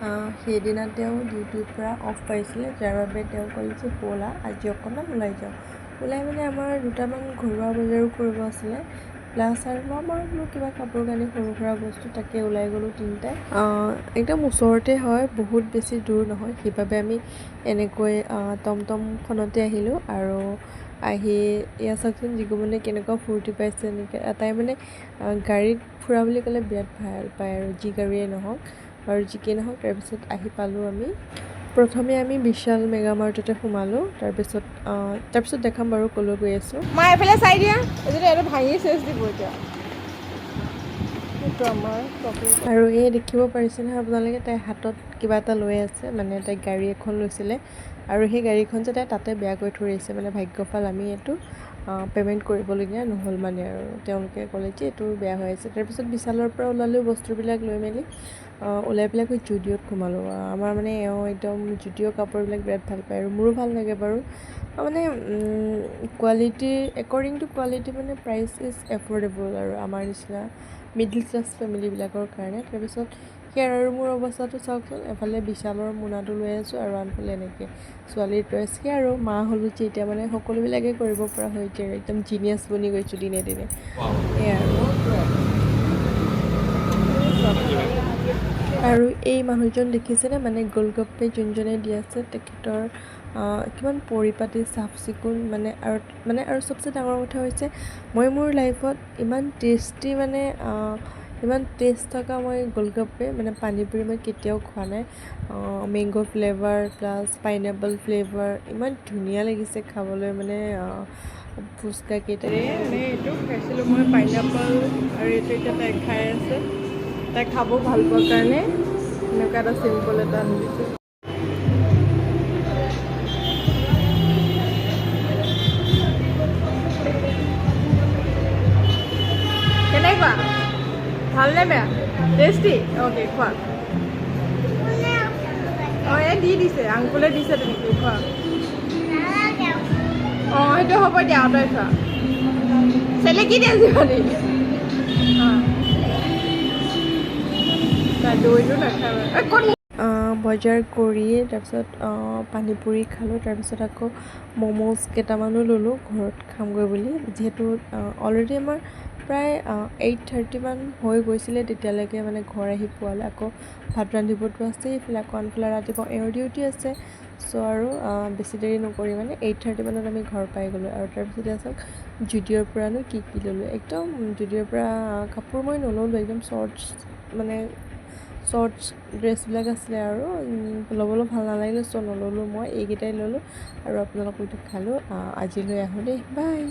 সেইদিনা তেওঁ ডিউটিৰ পৰা অফ পাইছিলে, যাৰ বাবে তেওঁ ক'লে যে ব'লা আজি অকণমান ওলাই যাওঁ। ওলাই মানে আমাৰ দুটামান ঘৰুৱা বজাৰো কৰিব আছিলে, প্লাছ আৰু ল'ম আৰু বোলো কিবা কাপোৰ কানি সৰু সুৰা বস্তু, তাকে ওলাই গ'লোঁ তিনিটাই। একদম ওচৰতে হয়, বহুত বেছি দূৰ নহয়, সেইবাবে আমি এনেকৈ টমটমখনতে আহিলোঁ। আৰু আহি এয়া চাওকচোন জিগুমণি কেনেকুৱা ফূৰ্তি পাইছে। এনেকৈ তাই মানে গাড়ীত ফুৰা বুলি ক'লে বিৰাট ভাল পায় আৰু, যি গাড়ীয়ে নহওক আৰু যিকেই নহওক। তাৰপিছত আহি পালোঁ আমি। প্ৰথমে আমি বিশাল মেগামাৰ্টতে সোমালোঁ, তাৰপিছত দেখাম বাৰু ক'লৈ গৈ আছোঁ। মা, এইফালে চাই দিয়া, এইটো এইটো ভাঙি চেচ দিব এতিয়া। এইটো আমাৰ শ্বপিং। আৰু এই দেখিব পাৰিছে নহয় আপোনালোকে, তাই হাতত কিবা এটা লৈ আছে, মানে তাই গাড়ী এখন লৈছিলে আৰু সেই গাড়ীখন যে তাই তাতে বেয়া কৰি থৈ আহিছে। মানে ভাগ্যফল আমি এইটো পে'মেণ্ট কৰিবলগীয়া নহ'ল মানে, আৰু তেওঁলোকে ক'লে যে এইটো বেয়া হৈ আছে। তাৰপিছত বিশালৰ পৰা ওলালোঁ, বস্তুবিলাক লৈ মেলি ওলাই পেলাই গৈ জুডিঅ'ত সোমালোঁ। আমাৰ মানে এওঁ একদম জুডিঅ' কাপোৰবিলাক বিৰাট ভাল পায় আৰু মোৰো ভাল লাগে বাৰু। মানে কোৱালিটি, একৰ্ডিং টু কোৱালিটি মানে প্ৰাইচ is affordable আৰু আমাৰ নিচিনা মিডিল ক্লাছ ফেমিলিবিলাকৰ কাৰণে। তাৰপিছত সেয়াৰ আৰু মোৰ অৱস্থাটো চাওকচোন, এফালে বিশালৰ মোনাটো লৈ আছোঁ আৰু আনফালে এনেকৈ ছোৱালীৰ ড্ৰেছ। সেয়া আৰু মা হ'লোঁ যে এতিয়া মানে সকলোবিলাকে কৰিব পৰা হৈ যায় আৰু, একদম জিনিয়াছ বনি গৈছোঁ দিনে দিনে। সেয়া আৰু এই মানুহজন দেখিছেনে, মানে গোলগপ্পে যোনজনে দি আছে, তেখেতৰ কিমান পৰিপাটি, চাফ চিকুণ মানে। আৰু মানে আৰু চবচে ডাঙৰ কথা হৈছে, মই মোৰ লাইফত ইমান টেষ্টি মানে ইমান টেষ্ট থকা মই গোলগপ্পে মানে পানীপুৰি মই কেতিয়াও খোৱা নাই। Mango flavour plus pineapple flavour ইমান ধুনীয়া লাগিছে খাবলৈ মানে ফুচকা কেইটা। মানে এইটো খাইছিলোঁ মই পাইনএপল, আৰু এইটো এতিয়া তাই খাই আছে। তাই খাব ভাল পোৱাৰ কাৰণে এনেকুৱা এটা চিম্পল এটা আনি দিছোঁ। কেনেকুৱা, ভালনে বেয়া? টেষ্টি? অ'কে, খোৱা। অঁ, এই দি দিছে, আংকুলে দিছে তেনেকৈ, খোৱা। অঁ, সেইটো হ'ব দিয়া, আঁতৰাই থোৱা, চেলেকি দিয়া যিমানেই। অঁ, দৈটো নাখায় ক'ত। বজাৰ কৰিয়ে তাৰপিছত পানীপুৰি খালোঁ, তাৰপিছত আকৌ ম'ম'জ কেইটামানো ল'লোঁ ঘৰত খামগৈ বুলি। যিহেতু অলৰেডি আমাৰ প্ৰায় 8:30মান হৈ গৈছিলে তেতিয়ালৈকে মানে ঘৰ আহি পোৱালে। আকৌ ভাত ৰান্ধিবতো আছেই, এইফালে আকৌ আনফালে ৰাতিপুৱা এওঁৰ ডিউটি আছে। চ' আৰু বেছি দেৰি নকৰি মানে 8:30 মানত আমি ঘৰ পাই গ'লোঁ। আৰু তাৰপিছতে চাওক জুডিঅ'ৰ পৰানো কি কি ল'লোঁ। একদম জুডিঅ'ৰ পৰা কাপোৰ মই নল'লোঁ, একদম শ্বৰ্টছ মানে শ্বৰ্টছ ড্ৰেছবিলাক আছিলে আৰু ল'বলৈ ভাল নালাগিলে, চ' নল'লোঁ মই, এইকেইটাই ল'লোঁ আৰু আপোনালোকক দেখালোঁ। আজিলৈ আহোঁ দেই, বাই।